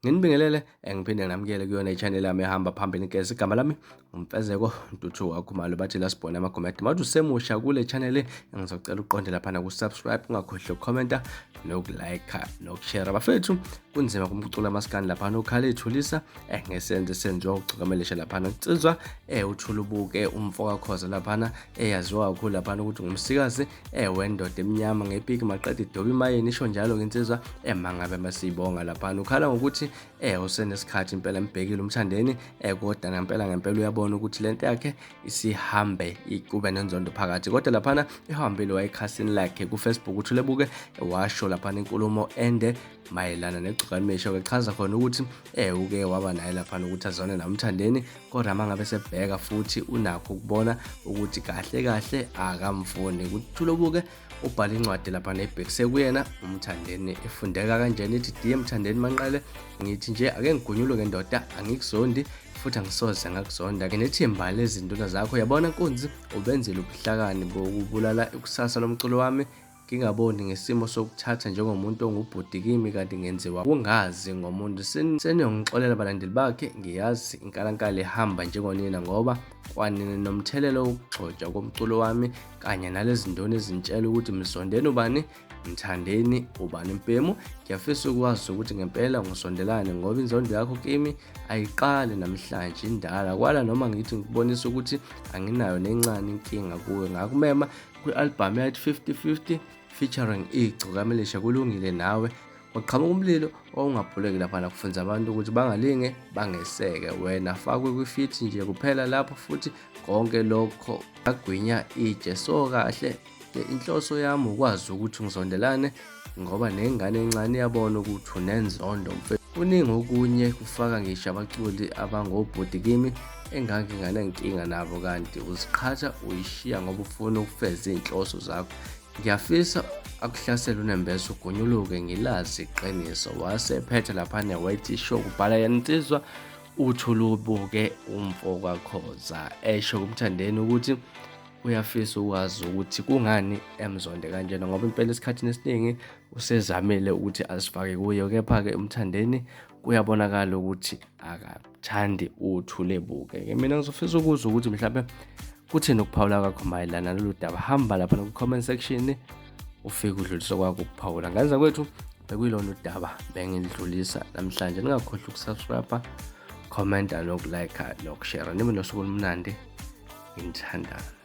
Nginibingelele ngiphinde nginamukele kuyona i-channel yami ehamba phambili ngezi igama lami uMfezeko Ntuthu waKhumalo bathi la sibhona amagomede. Mawuthi usemusha kule channel ngizocela uqonde laphana ku-subscribe ungakhohlwa ukukhomenta nokulike nokushare. Bafethu kunzima kumculo amaskandi laphana ukhala ethulisa ngesenze senziwa uGcokamelisha laphana insizwa uThulubuke umfo kaKhoza laphana eyaziwa kakhulu laphana ukuthi ngumsikazi wendoda emnyama ngepiki maqeda idoba imayini isho njalo insizwa emangabe masiyibonga laphana ukhala ngokuthi usenesikhathi impela embhekile uMthandeni kodwa ngempela ngempela uyabona ukuthi lento yakhe isihambe kube nenzondo phakathi kodwa laphana ihambile wayekhasini lakhe ku-Facebook uThulebuke washo laphana inkulumo ende mayelana negcukanisho kechaza khona ukuthi uke waba naye laphana ukuthi azone naMthandeni kodwa uma ngabe sebheka futhi unakho ukubona ukuthi kahle kahle akamfuni kuThulebuke ubhala incwadi laphana ebhekise kuyena uMthandeni efundeka kanjena ithi dear Mthandeni Manqele ngithi nje ake ngigunyulwe ngendoda angikuzondi futhi angisoze ngakuzonda ke nethimba lezinduna zakho yabona nkunzi ubenzile ubuhlakani bokubulala ikusasa lomculo wami ngingaboni ngesimo sokuthatha njengomuntu ongubhuti kimi kanti ngenziwa kungazi ngomuntu seniyongixolela balandeli bakhe ngiyazi inkalankala ihamba njengonina ngoba kwanina nomthelela wokugxotshwa komculo wami kanye nalezi ndoni ezintshela ukuthi mzondeni ubani mthandeni ubani mbhemu ngiyafisa ukwazi ukuthi ngempela ngisondelane ngoba inzondo yakho kimi ayiqali namhlanje indala kwala noma ngithi ngikubonisa ukuthi anginayo nencane inkinga kuwe ngakumema kwi-albhamu yathi 50-50 featuring igcokamelisha kulungile nawe waqhamuka umlilo owawungabhuleki laphana kufunza abantu ukuthi bangalinge bangeseke wena fakwe kwifithi nje kuphela lapho futhi konke lokho agwinya itshe so kahle inhloso yami ukwazi ukuthi ngizondelane ngoba nengane encane iyabona ukuthi unenzondo mfethu kuningi okunye kufaka ngisho abaculi abangobhuti kimi enganginganenkinga nabo kanti uziqhatha uyishiya ngoba ufuna ukufeza iy'nhloso zakho ngiyafisa akuhlasele unembeza ugonyuluke ngilazi iqiniso wase ephetha laphana wayithi sho kubhala yena insizwa uThulubuke umfo kaKhoza esho kuMthandeni ukuthi uyafisa ukwazi ukuthi kungani emzonde kanjena ngoba impela esikhathini esiningi usezamile ukuthi azifake kuye kepha-ke uMthandeni kuyabonakala ukuthi akathandi uThulebuke ke mina ngizofisa ukuzwa ukuthi mhlawumbe kuthini ukuphawula kwakho mayelana nalolu daba hamba lapha ku-comment section ufike udlulise kwakho ukuphawula ngenza kwethu bekuyilona udaba bengidlulisa namhlanje ningakhohlwa ukusubscribe commenta nokulike nokushare nibe nosuku olumnandi nginithandayo.